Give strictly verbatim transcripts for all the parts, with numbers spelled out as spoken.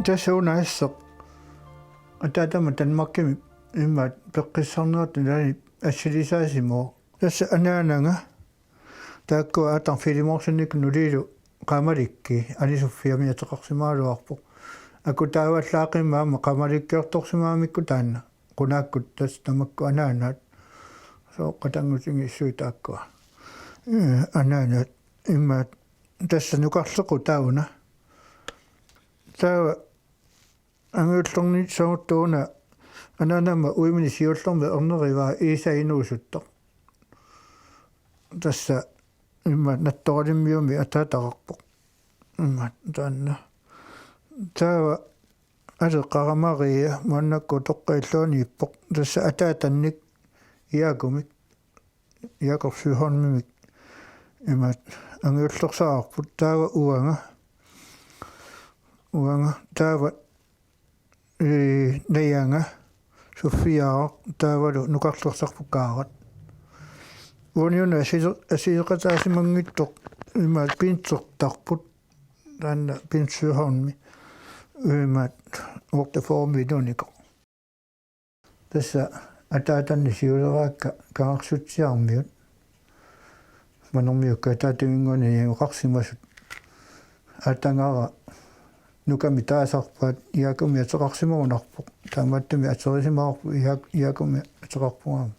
Tassa una asseq ataatama Danmarkimi immaqa peqqissaarnerata nalaani assilisaasimasoq. Tassa anaanaga taakkua Adam Filemonsenip nuliilu qaamalikkii anisuffiami ateqarsimagaluarpoq. Akutaavallaaqimmat aamma qaamalikkiortorsimagamikkit taanna. Qunaakkut tassa tamakku anaanaat. Soorlu qatanngutigissuit taakkua. Ee, anaanaat immaqa tassa nukarlequtaavoq una. Taava angajullerni saartuuna anaanama uimini siullermi ernerivaa iisa inuusuttoq. Tassa immaqa nattoralimmiumi ataataqarpoq. Immaqa taanna. Taava aleqqaramaria maannakkut toqqailluaniippoq. Tassa ataatannik Jaakumik, Jakob Sjöholmimik immaqa angajullersaarput. Taava uanga. Uanga. Taava ee, najanga, Sofiaaraq taavalu nukarlersarput Kaarat. Uaniuna asile-, asileqataasimanngitsoq immaqa pinsertarput taanna pinserhornimi immaqa orteformi tuniko. Tassa ataatanni siuleraakka Kangersutsiarmiut. Manermiukka ataataginnguanik najugaqarsimasut. Aatagara nukami taasarpaat Jaakumi ateqarsimagunarpoq. Taamaattumik aterisimavarput Jaak-, Jaakumi ateqarpunga aamma.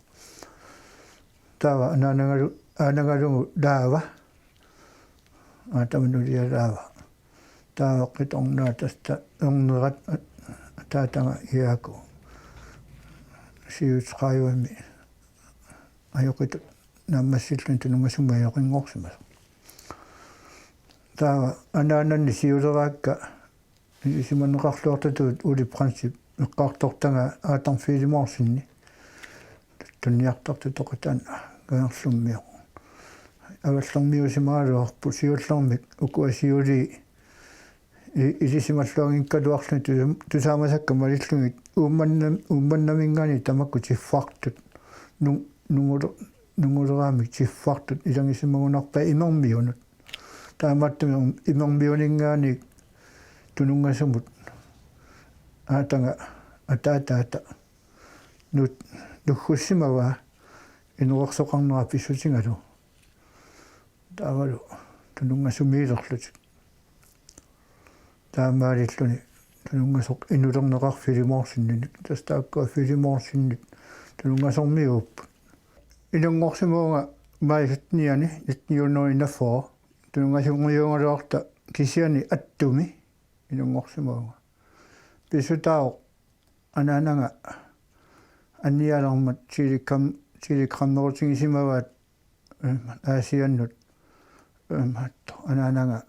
Taava anaanagalu-, anaanagalugu Laava. Aatama nulia Laava. Taava qitornaa tassa ernerat at-, ataataga Jaaku. Siutsqaajuvami ajoqitut naammassilluni Tununngasummi ajoqinngorsimasoq. Taava anaananni siuleraakka ilisimaneqarluartutut Ole Brandtip eqqartortagaa Adam Filemonsenip tunniartartut toqutaanna Kangerlummioq. Avallermiuusimagaluarput siullermik ukua siulii i-, ilisimalluanngikkaluarlugit tusam-, tusaamasakka malillugit Uummannam-, Uummannaminngaanniit tamakku tiffartut. Nu-, nungulu-, nunguleraamik tiffartut ilagisimagunarpaat imermiunut. Taamaattumik imermiuninngaanniit Tununngasumut aataga ataataata nut-, nuggussimavaa inoqarsoqarnera pissutigalugu. Taavalu Tununngasumiilerlutik. Taamaalilluni Tununngasoq inulerneqarpoq Filemonsenimik. Tassa taakkua Filemonsenit Tununngasormiuupput. Inunngorsimavunga majip syttenianni nitten hundrede enogfyrre. Tununngasunngortigaluarluta kisianni Attumi inunngorsimavunga. Pissutaavoq anaanaga annialermat telegram-, telegrammerutigisimavaat, eh, Aasiannut, eh, anaanaga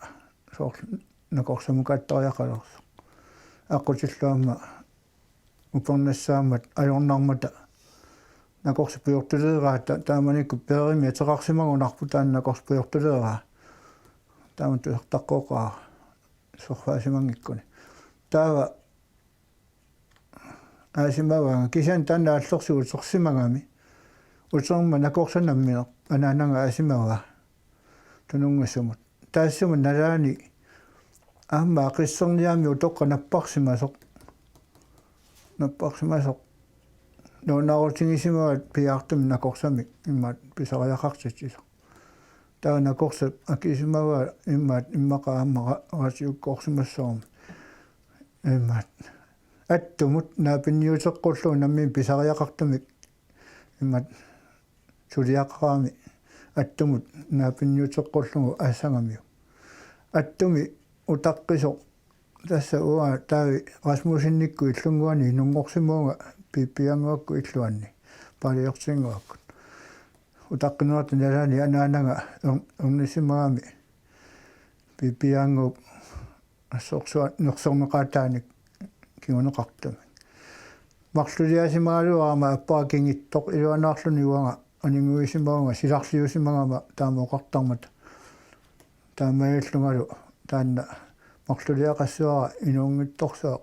soorlu nakorsamukaattariaqalersoq. Aqqutillu aamma upernassaammat ajornarmata nakorsat pujortuleeraat ta-, taamanikkut peerimi ateqarsimagunarpoq taanna nakorsat pujortuleeraa. Taama tusartaqqooqaara surfaasimanngikkuni. Taava aasimavaanga kisianni taanna aallersuutersimagami. Uterma nakorsaq nammineq anaanaga aasimavaa Tununngasumut. Taassuma nalaani aamma Aqisserniaami utoqqaq napparsimasoq. Napparsimasoq. Nuunnaarutigisimavaat piaartumik nakorsamik immaqa pisariaqartitsisoq. Taava nakorsap akisimavaa immaqa immaqa aamma ra-, radiukkoorsimassavarmi. Immaqa Attumut naapinniuteqqullugu nammineq pisariaqartumik immaqa suliaqarami Attumut naapinniuteqqullugu aassagamiuk. Attumi utaqqisoq tassa uanga Taavi Rasmussenikkut illunnguani inunngorsimavunga Pipiannguakkut illuanni Paaliortinnguakkut. Utaqqinerata nalaani anaanaga er-, ernisimagami Pipiannguup assorsuaq nersorneqaataanik kinguneqartumik. Marluliaasimagaluarama appara kingittoq iluanaarluni uanga aninguisimavunga silarliusimagama taama oqartarmata. Taamaalillungalu taanna marluliaqassavara inuunngitsorsuaq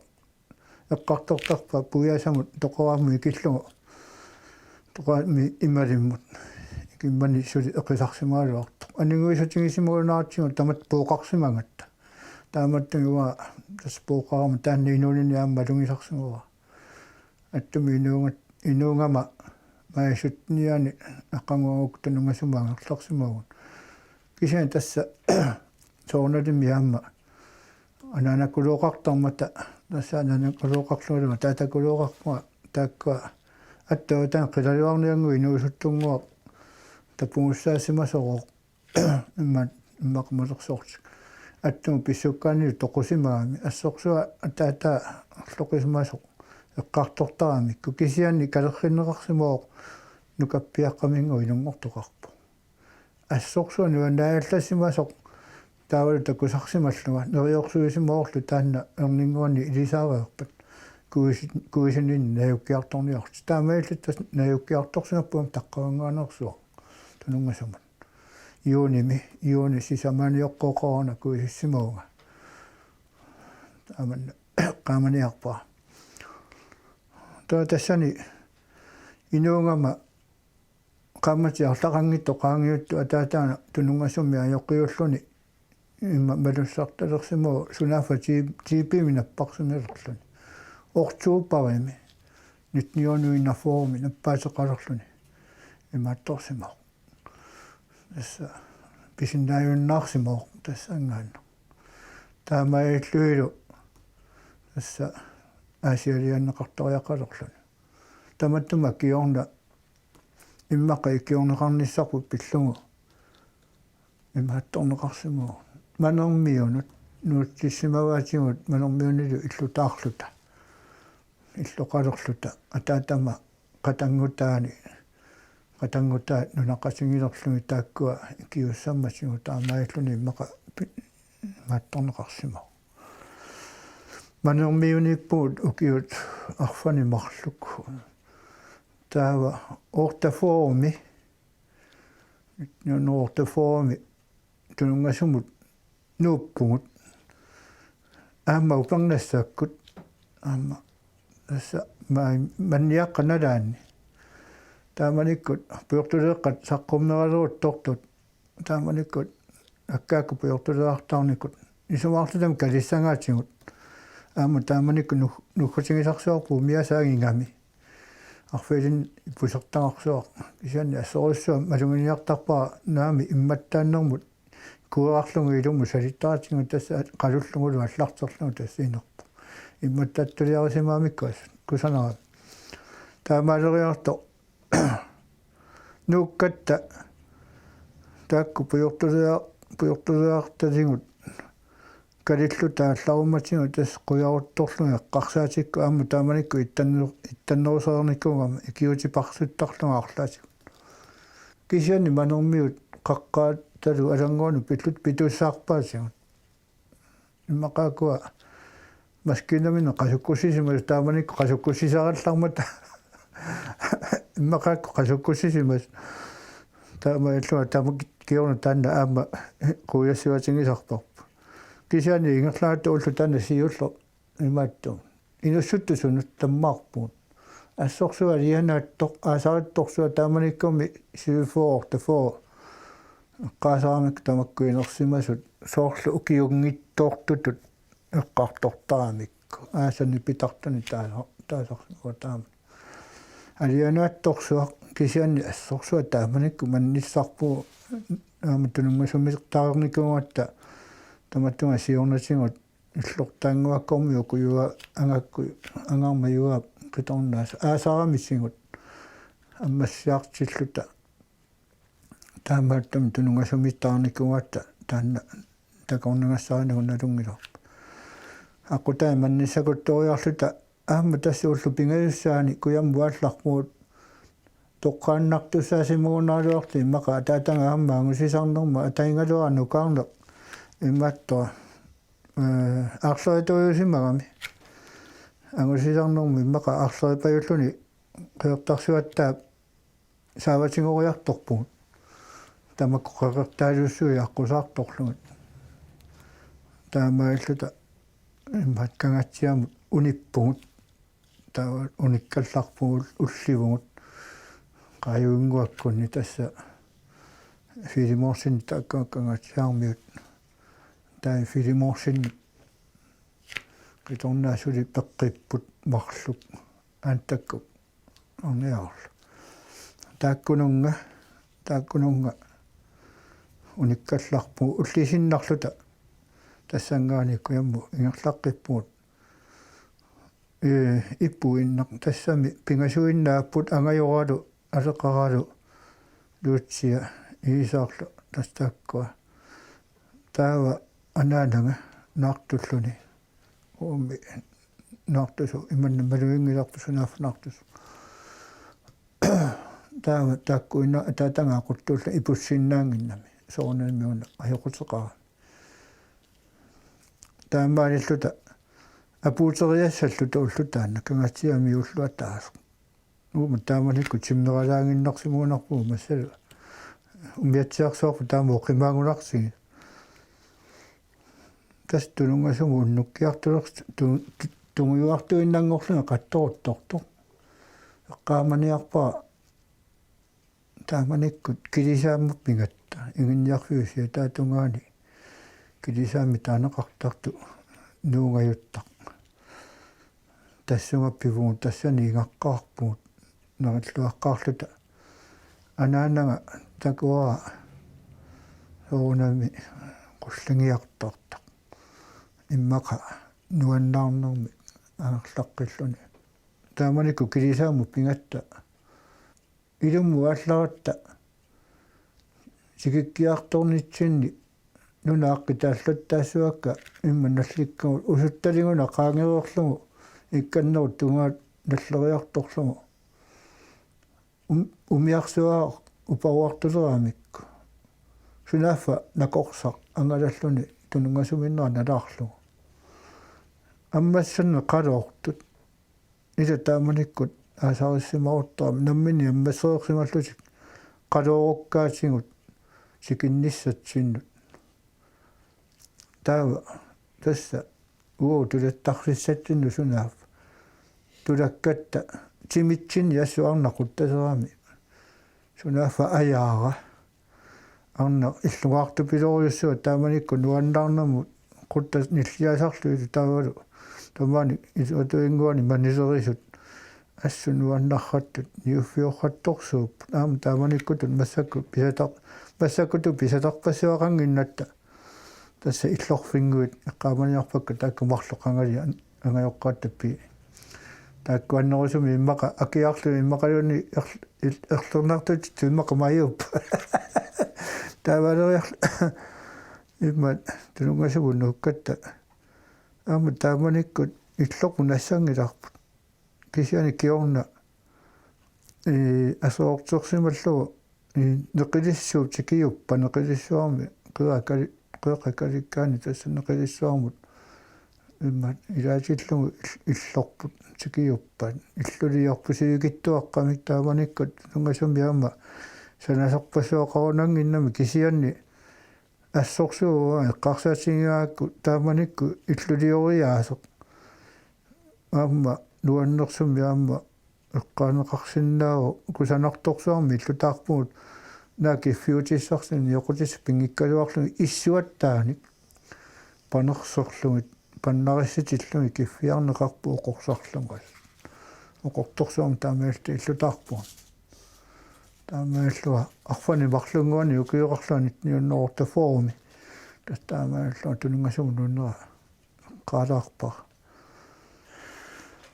eqqartortarpaa puiasamut toqoraamut ikillugu. Toqorami imalimmut. Ikimmani suli eqisarsimagaluartoq. Aninguissutigisimagunaratsigu tamatta pooqarsimagatta. Taamaattumik uanga tassa pooqarama taanna inuunini aamma malugisarsimavara. Attumi inuunga-, inuugama maajip syttenianni aqaguagukku Tununngasumut angerlarsimavugut. Kisianni tassa soorunalimi aamma anaanakulooqartarmata, tassa anaanakulooqarlunga ataatakulooqarpunga taakkua attavetaan qilalugarniannguaq inuusuttunnguaq tapugussaassimasoq imma-, immaqa malersortik. Attumut pissukkaannilu toqusimagami assorsuaq ataataa arloqisimasoq eqqartortaramikku kisianni kalerrinneqarsimavoq nukappiaqqaminnguaq inunngortoqarpoq. Assorsuaq nuannaallassimasoq taavalu takusarsimallunga neriorsuisimavorlu taanna erninnguanni ilisaariarpat kuisi-, kuisininni najukkiartorniarlutik. Taamaalilluta tassa najukkiartorsimappunga taqqavannguanersuaq Tununngasumut. Juunimi, juuni sisamaanioqqooqaruna kuisissimavunga. Taamanna qaamaniarpara. Taava tassani inuugama qaammatit arlaqanngitsut qaangiuttut ataataana Tununngasummi ajoqiulluni imma malussartalersimavoq sunaaffa T-, T B-mi napparsimalerluni. Oktoberimi nitten hundrede enogfyrremi nappaateqalerluni imaattorsimavoq. Tassa pisinnaajunnaarsimavoq tassanngaannaq. Taamaalillunilu tassa Aasialiaanneqartariaqalerluni. Tamatuma kingorna immaqa ikiorneqarnissarput pillugu imaattorneqarsimavoq. Manermiunut nuuttissimavaatigut Manermiunilu illutaarluta. Illoqalerluta ataatama qatanngutaani, qatanngutaat nunaqqatigilerlugit taakkua ikiussammatigut taamaalilluni immaqa pi-, imaattorneqarsimavoq. Manermiuniippugut ukiut arfineq-marluk. Taava otteogfyrremi, nitten hundrede otteogfyrremi Tununngasumut nuuppugut. Aamma upernassakkut, aamma tassa maa-, manniaqqat nalaanni. Taamanikkut pujortuleeqqat saqqummeraluttortut. Taamanikkut akkaakkut pujortuleeqqartarnikkut. Isumaqarlutami kalissagaatigut. Aamma taamanikkut nu-, nuggutigisarsuarput umiasaagigami. Arfilinnik pusertagarsuaq. Kisianni assorsuaq maluginiartarpara naamik immattaannermut kuerarlugu ilumut salittaratsigu tassa qalullugulu allarterlugu tassa inerpoq. Immattattuliarisimagamikku assut kusanarami. Taamaaleriartoq nuukkatta taakku pujortulia-, pujortuliartaligut kalilluta aallarummatigut tassa qujaruttorlugit eqqarsaatikkut aamma taamanikkut ittanner-, ittannerusernikuugama ikiuutiparsittarlunga arlaatigut. Kisianni Manermiut qaqqaatalu alannguanut pilluta pitussaarpaatigut. Immaqaakkua maskiinaminnik qasukkussisimasut taamanikkut qasukkussisarallarmata. Immaqaakkut qasukkussisimasut. Taamaalillunga tamakku kingorna taanna aamma quiassavatigisarparput. Kisianni ingerlaannaq ulloq taanna siulleq imaattoq. Inussuttut sunut tammaarpugut. Assorsuaq alianaattoq, aasarittorsuaq taamanikkummi syvogfyrre, otteogfyrre. Eqqaasaramik tamakku inersimasut soorlu ukiunngitsoortutut eqqartortaramikku. Aasani pitartuni taasa-, taasarsimavoq taama. Alianaattorsuaq kisianni assorsuaq taamanikkut mannissarpugut aamma Tununngasumik taarnikuugatta tamatuma siornatigut illortaannguakkormiut ukujua angakku angarmajua qitornaas aasaramisigut ammassiartilluta taamaattumik Tununngasumik taarnikuugatta taanna takornagassarinagu nalunngilarput. Aqqutai mannissakuttoriarluta aamma tassa ullut pingajussaanni kujammut aallarpugut toqqaannartussaasimaguniaraluartut immaqa ataataga aamma angusisarnermut atagigaluara nukaarneq imaattoq, eh, aarlerituujusimagami. Angusisarnermut immaqa aarleripajulluni Qeqertarsuattaap saavatigoriartorpugut. Tamakku qeqertaalussuit aqqusaartorlugit. Taamaalilluta imaat Kangaatsiamut unippugut. Taava unikkallarpugut ullivugut. Qaajuinnguakkunni tassa Filemonsenip taakku Kangaatsiarmiut Filemonsinni qitornaat suli peqqipput marluk Antakkut arniarlu. Taakkununnga, taakkununnga unikkallarpugut ullisinnarluta tassanngaanniit kujammut ingerlaqqippugut. Ee, ippuinnaq tassami pingasuinnaapput angajoralu aleqaralu Lucia Iisarlu tassa taakkua. Taava anaanaga naartulluni. Uumi naartusu imanna maluginngilarput sunaaffa naartusu. Taava taakkuinnaq ataataga aquttuullunga ipussinnaannginnami soorunami una ajoquteqarami. Taamaalilluta apuuteriassalluta ulloq taanna Kangaatsiami ulloq ataaseq. Uuma taamanikkut timmeralaaginnarsimagunarpugut massalu umiatsiarsuarput taama oqimaagunarsigit. Tassa Tununngasumut unnukkiartulersoq tu-, tu-, tungujortuinnanngorlunga qattoruttortoq. Eqqaamaniarpara taamanikkut kilisaammut pigatta, Iginniarfiup siataatungaani kilisaammik taaneqartartut nuungajuttaq. Tassunga pivugut tassani igaqqaarpugut narilluaqqaarluta. Anaanaga takuara soorunami qulligiartortaq. Immaqa nuannaarnermik angerlaqqilluni. Taamanikkut kilisaammut pigatta ilummut aallaratta sikikkiartornitsinni nunat aqqitaallattaassuakka immaqa nallikkagut usuttaligunaq qaangereerlugu ikkannerut tungaanut nalleriartorlugu. Um-, umiarsuaq uparuartuleramikku. Sunaaffa nakorsaq angalalluni Tununngasuminnera nalaarlugu. Ammassannik qaloortut. Ila taamanikkut aasarissimaruttorami nammineq ammassereersimallutik qaloorukkaatigut sikinnissatsinnut. Taava tassa uagut tulattarsissatsinnut sunaaffa tulakkatta timitsinni assut arnaq quttaserami sunaaffa ajaara. Arnaq illugaartupilorujussuaq taamanikkut nuannaarnermut quttat nilliasarlugit taavalu tamaani isuatuinnguani manilerisut assut nuannarrattut niuffiorrattorsuupput. Aamma taamanikkutut massakkut pisataq-, massakkutut pisatarpassuaqannginnatta. Tassa illorfinnguit eqqaamaniarpakka taakku marluk qangali an-, angajoqqaattappi. Taakku annerusumik immaqa akiarlugit immaqaluunniit erl-, il-, erlernartutitut immaqa majuuppoq. Taavaaleriarl-, immaqa Tununngasumut nuukkatta. Aamma taamanikkut illorput nassanngilarput. Kisianni kingorna, ee, aserortersimallugu, ee, neqilissuup tikiuppat, neqilissuarmi qeqqa kali-, qeqqa kalikkaani tassa neqilissuarmut immaqa ilaatillugu ill-, illorput tikiuppat. Illuliorput sivikitsuaqqamik taamanikkut Tununngasumi aamma sanasorpassuaqarunannginnami kisianni assorsuaq eqqarsaatigigaakku taamanikkut illulioriaaseq. Aamma nuannersumik aamma eqqaaneqarsinnaavoq kusanartorsuarmik illutaarpugut naak kiffiutissarsinnut nioqqutissaq pinngikkaluarlugit issuattaanik panerserlugit pannarissitillugit kiffiarneqarpoq oqorsarlunga. Oqortorsuarmik taamaalilluta illutaarpugut. Taamaalillunga arfineq-marlunnguanik ukioqarlunga nitten hundrede og otteogfyrremi. Tassa taamaalillunga Tununngasumut nuunnera eqqaalaarpara.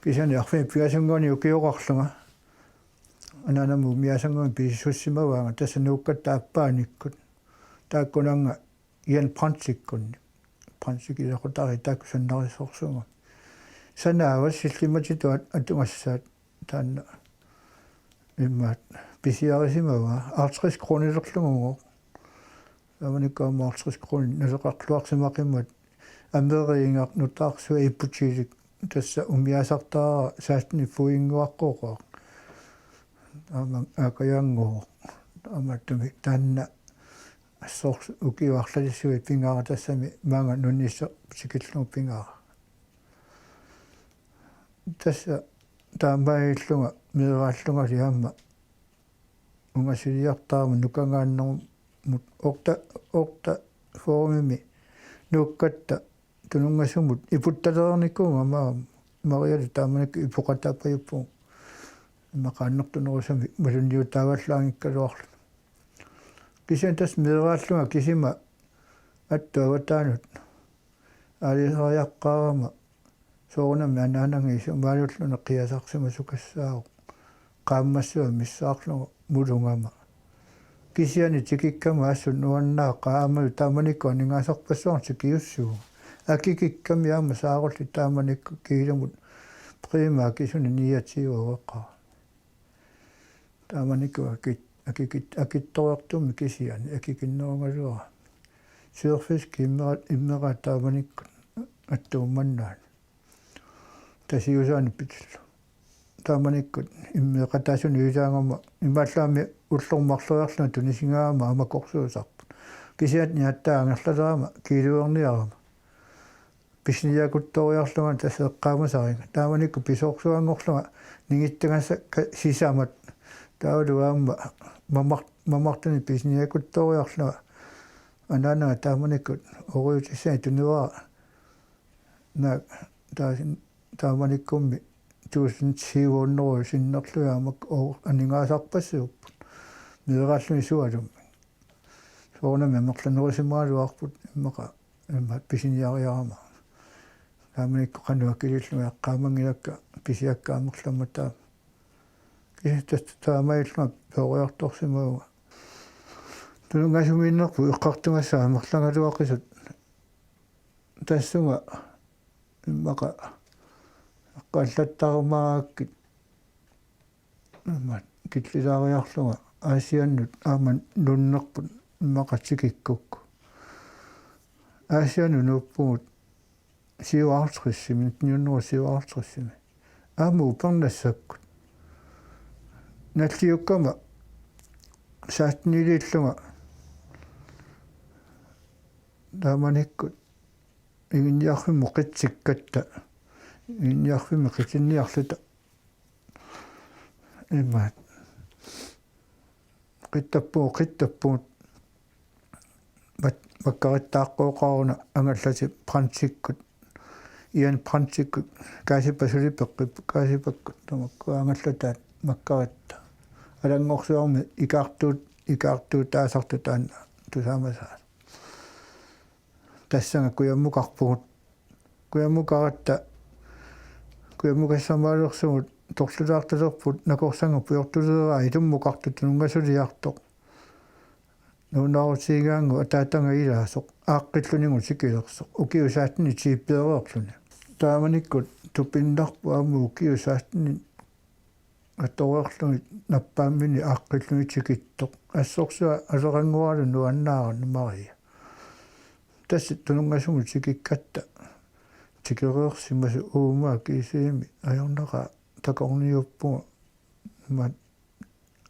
Kisianni arfineq-pingasunnguanik ukioqarlunga anaanama umiaasannguamik pisissussimavaanga tassa nuukkatta aappaanikkut. Taakkunannga Jan Brandtikkunni. Brandtik ilaqutariit taakku sannarissorsuugut. Sanaavasi sillimmatitut atugassaat taanna immaqa pisiarisimavaa halvtreds kronilerlugugooq. Taamanikkut aamma halvtreds kronit naleqarluarsimaqimmat ameriinngaq nutaarsuaq ipputiilik tassa umiaasartaara seksten fodringuaqqooqaaq. Aamma aakajanngooq. Aamma tumi taanna assorsuaq ukiut arlalissuit pingaartut tassami maanga nunissaq tikillugu pingaartoq. Tassa taamaalillunga meeraallungali aamma ungasiliartarama nukagaannermut Okta, Okta Forumimi nuukkatta tununngasumut iputtalereernikuuvunga, aamma Marialu taamanikkut ipoqataapajuppugut, immaqa annertunerusumik malunniutaavallaanngikkaluarluni. Kisianni tassa meeraallunga kisima attut avataanut aalisariaqqaarama soorunami anaanaga isumaalulluni qiasarsimasukassaavoq, qaammassua missaarlunga mulugama. Kisianni tikikkama assut nuannaaqaaq, aammalu taamanikkut aningaasarpassuarnik tikiussivunga. Akikikkami aamma saarullit taamanikkut kiilumut Prima akisunik niogtyve oqaqqaa. Taamanikkut aki-, akikit-, akittoriartummi kisianni akikinnerugaluarami. Sølvfiskit immera-, immeraat taamanikkut attuummannaat. Tasiusaanik pitillu. Taamanikkut immeqataasunik ilaagama imaallaammi ullormut marloriarlunga tunisingaagama aamma korsuusarput. Kisianni aatsaat angerlalerama kiiluerniarama pisiniakuttoriarlunga tassa eqqaamasariga. Taamanikkut pisoorsuanngorlunga ningittagasakka sisamat. Taavalu aamma mamar-, mamartunik pisiniakuttoriarlunga anaanaga taamanikkut orujutissanik tunivaara. Naak taasin-, taamanikkummi tusind syv hundrede sinnerlugit aamma o-, aningaasarpassuupput. Meeraalluni sualummik. Soorunami amerlanerusimagaluarput immaqa imma pisiniariarama. Taamanikkut qanoq akiliillunga eqqaamanngilakka pisiakka amerlammataa. Kisianni tassa taamaalillunga peroriartorsimavunga. Tunungasumiinnerput eqqartugassat amerlagaluaqisut tassunga immaqa eqqaallattaarumaakkit imma killilaariarlunga Aasiannut aamma nunnerput immaqa tikikkukku. Aasiannut nuuppugut syvoghalvtredsimi, nitten hundrede syvoghalvtredsimi. Aamma upernassakkut. Nalliukkama seksteniliillunga taamanikkut Iginniarfimmut qitsikkatta, Iginniarfimmut qitinniarluta. Imaat. Qittappugut, qittappugut. Mat-, makkarittaaqqooqaruna angallatit Brandtikkut. Ian Brandtikkut, Kaasipasuli peqqippoq, Kaasipakkut, tamakku angallataat makkaritta. Alanngorsuarmi ikaartuut, ikaartuutaasartut taanna tusaamasaat. Tassanga kujammukarpugut. Kujammukaratta, kujammukassamaalersumut torlulaartalerput nakorsanngooq pujortuleraa ilummukartoq tunungasuliartoq. Nuunaarutigigaanngu ataataga ilaasoq, aaqqillunigu tikilersoq, ukiut sekstenit tiippeereerluni. Taamanikkut tupinnarpoq aamma ukiut sekstenit atoriarlugit nappaamminni aaqqilluni tikittoq. Assorsuaq alerannguaralu nuannaarani Maria. Tassa tunungasumut tikikkatta tikereersimasoq uuma kiisiimi ajornaqaaq takorniuppunga, imaat,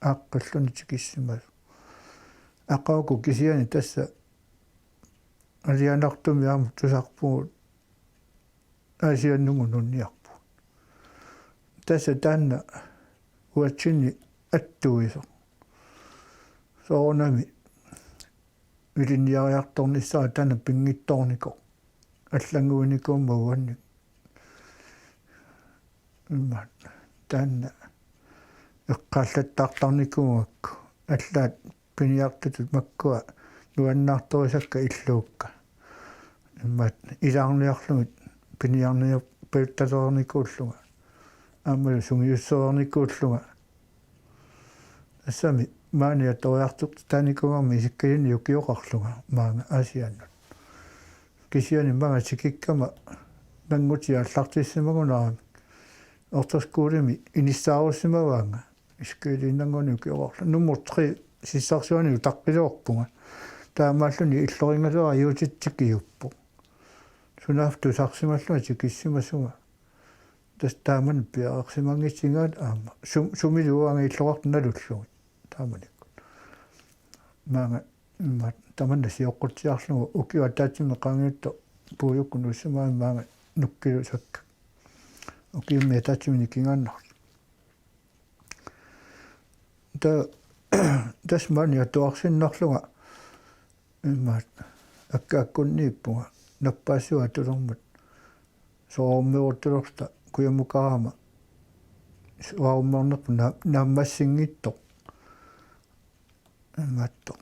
aaqqilluni tikissimasoq. Aqagu kisianni tassa alianartumik aamma tusarpugut Aasiannunnguaq nunniarpugut. Tassa taanna uatsinni attuisoq. Soorunami ilinniariartornissara taanna pinngitsoornikoq. Allannguinikuummat uannik. Imaat, taanna eqqaallattaartarnikuugakku. Allaat piniartutut makkua nuannaartorisakka illuukka. Imaat, ilaarniarlugit piniarniarpajuttalernikuullunga. Aammalu sungiussereernikuullunga. Tassami maani atoriartortitaanikuugamik isikkalinnik ukioqarlunga maanga Aasiannut. Kisianni maanga tikikkama nanngutit aallartissimagunaramik efterskolimi inissaarussimavaanga. Isikkaliliinnannguanik ukioqarlunga. Nummer tre sissarsuani utaqqiloorpunga. Taamaalluni illorinngaluara juutit tikiuppoq. Sunaaffa tusarsimallunga tikissimasunga. Tassa taamani piareersimanngitsuugaat aamma. Sum-, sumilu uanga illoqartut nalullugit. Taamanikkut. Maanga, imaat, tamanna sioqqutsiarlugu ukiup ataatsimut qaangiuttoq puiukkut nuussimagami maanga nukkilusakka. Ukiummi ataatsimut nikingaannarlunga. Ta-, tassa maani atuarsinnarlunga imaat, akka-, akkunniippunga. nappaassuat atulermat soorunami uuttulerta kujammukarama soorunami uunnerpoq na-, naammassinngitsoq. Imaattoq.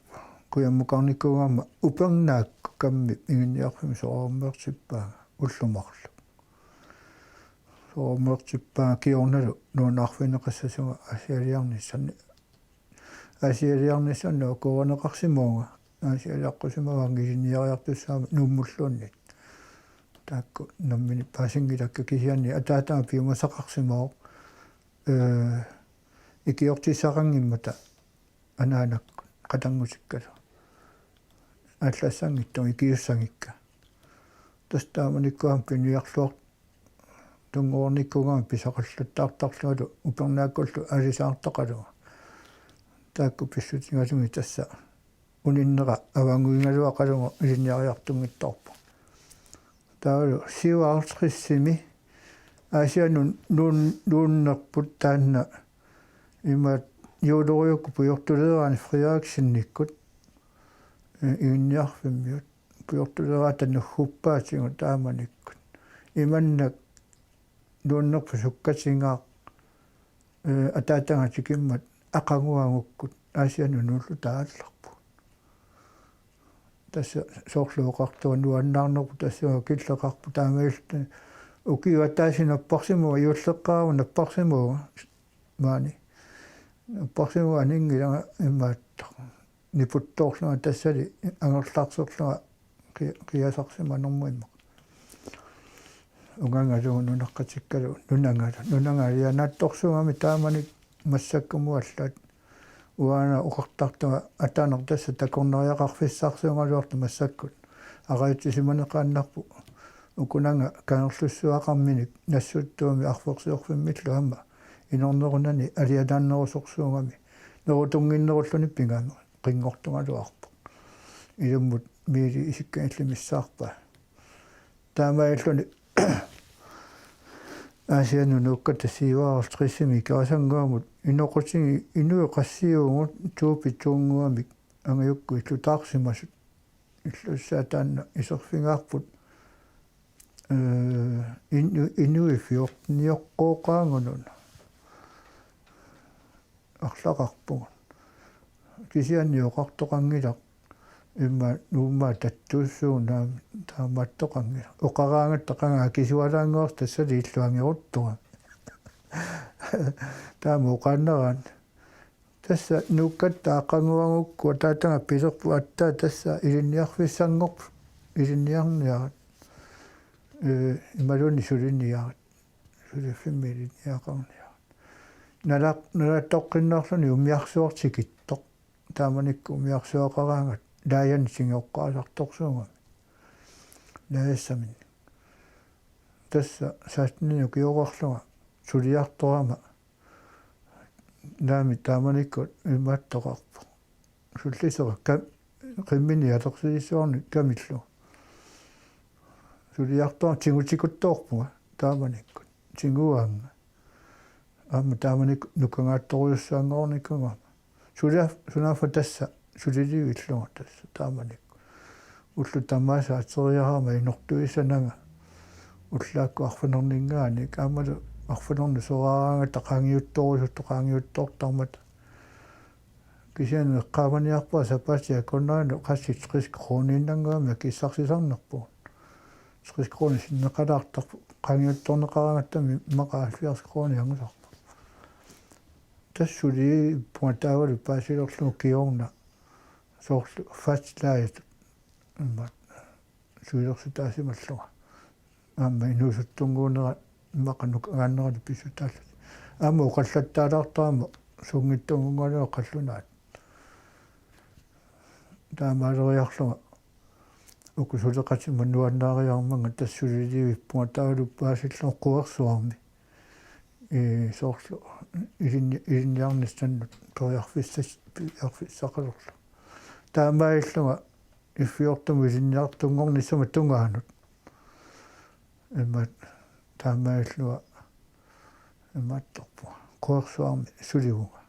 Kujammukarnikuugama upernaakku kammi Iginniarfimmi soorunami uutippaanga ullut marluk. Soorunami uutippaanga kingornalu nuannaarfigineqassasunga Aasialiarnissanni. Aasialiarnissanni akuerineqarsimavunga. Aasialiaqqusimavunga ilinniariartussaammat Nuummulluunniit. Taakku nammineq paasinngilakka kisianni ataataga piumasaqarsimavoq. Ee, ikiortissaqanngimmata anaanakkut qatanngutikkalu. Aallassanngitsoq ikiussagikka. Tassa taamanikkut aamma piniarluartunnguarnikuugama pisaqallattaartarlungalu upernaakkullu aalisaartaqalugu. Taakku pissutigalugit tassa uninnera avannguigaluaqalugu ilinniariartunngitsoorpoq. Taavalu syvoghalvtredsimi Aasiannut nuun-, nuunnerput taanna imaattoq juulliukkut pujortuleeraanni Frederiksennikkut, ee, Iginniarfimmiut pujortuleeraata nugguppaatigut taamanikkut. Imannak nuunnerput sukkatigaaq, ee, ataataga tikimmat aqaguagukkut Aasiannut nuulluta aallarpugut. Tassa soorlu oqartunga nuannaarnerput tassunga killeqarpoq taamaalilluta ukiup ataatsip napparsimaga juulleqqaarama napparsimaga maani. Napparsimaga aninngilanga imaattoq. Niputtoorlunga tassali angerlarserlunga qi-, qiasarsimanermut immaqa. Ungagalugu nunaqqatikkalu nunagalu. Nunagalu ja naatsorsuugami taamani massakkumut allaat. Uanga oqartartunga ataaneq tassa takornariaqarfissarsuugaluartoq massakkut. Arajutsisimaneqaannarpoq. Ukunanga Kangerlussuaqarminik Nassuttuumi Arfersiorfimmillu aamma. Inornerunani alianaannerusorsuugami. Nerutunnginnerulluni pigami. Qinngortugaluarpoq. Ilummut miili isikka illit missaarpaa. Taamaalilluni Aasiannut nuukkatta syvoghalvtredsimi Ikerassannguamut inoqutigi inuit qassiuvugut tuupit tuunnguamik angajukkut illutaarsimasut. Illussaa taanna iserfigaarput, ee, inu-, inuit fjortenioqqooqaagununa. Arlaqarpugut. Kisianni oqartoqanngilaq immaqa Nuummi tattuussuunaami taamaattoqanngilaq. Oqaraangatta qanga akisualaannguarsi tassali illuangeruttuga. Taama oqaannaraanni. Tassa nuukkatta aqaguagukku ataataga pilerput aatsaat tassa ilinniarfissanngorput ilinniarniarit. Ee, imaluunniit suliniarit. Suliffimmi ilinniaqarniarit. Nala-, nalaattoqqinnaarluni umiarsuaq tikittoq. Taamanikkut umiarsuaqaraangat laajanik tigioqqaasartorsuugami. Laajassaminnik. Tassa seksteninik ukioqarlunga suliartorama. Naamik taamanikkut imaattoqarpoq. Sullisera ka-, qimmini atorsilissuarni kamillu. Suliartorama tigutikuttoorpunga taamanikkut. Tiguaannga. Aamma taamanikkut nukagaattorujussuanngornikuugama. Suliaf-, sunaaffa tassa sulilivillunga tassa taamanikkut. Ullut tamaasa ateriarama inortuisananga. Ullaakkut arfineq-ninngaanik aammalu arfineq-ninngaanik soraaraangata qaangiuttorusuttoq qaangiuttoortarmata. Kisianni eqqaamaniarpara sapaatip akunneranut qassit tres kroniinnannguamik akissarsisarnerpugut. Tres kroni sinneqalaartarpoq qaangiuttorneqaraangatta immaqa halvfjerds kroni angusarpoq. Tassa sulivippunga taavalu paasilerlugu kingorna soorlu fastlaget immaqa sulilersutaasimallunga. Aamma inuusuttunnguunera immaqa nukagaanneralu pissutaallutik. Aamma oqallattaalaartarama suunngitsunnguugaluarlunga qallunaat. Taamaaleriarlunga uku suleqatima nuannaariarmanga tassa sulilivippunga taavalu paasillunga Quersuarmi. Ee, soorlu ilinni-, ilinniarnissannut periarfissas-, periarfissaqalerlunga. Taamaalillunga F fjorten ilinniartunngornissama tungaanut. Imaattoq taamaalillunga imaattorpunga. Quersuarmi sulivunga.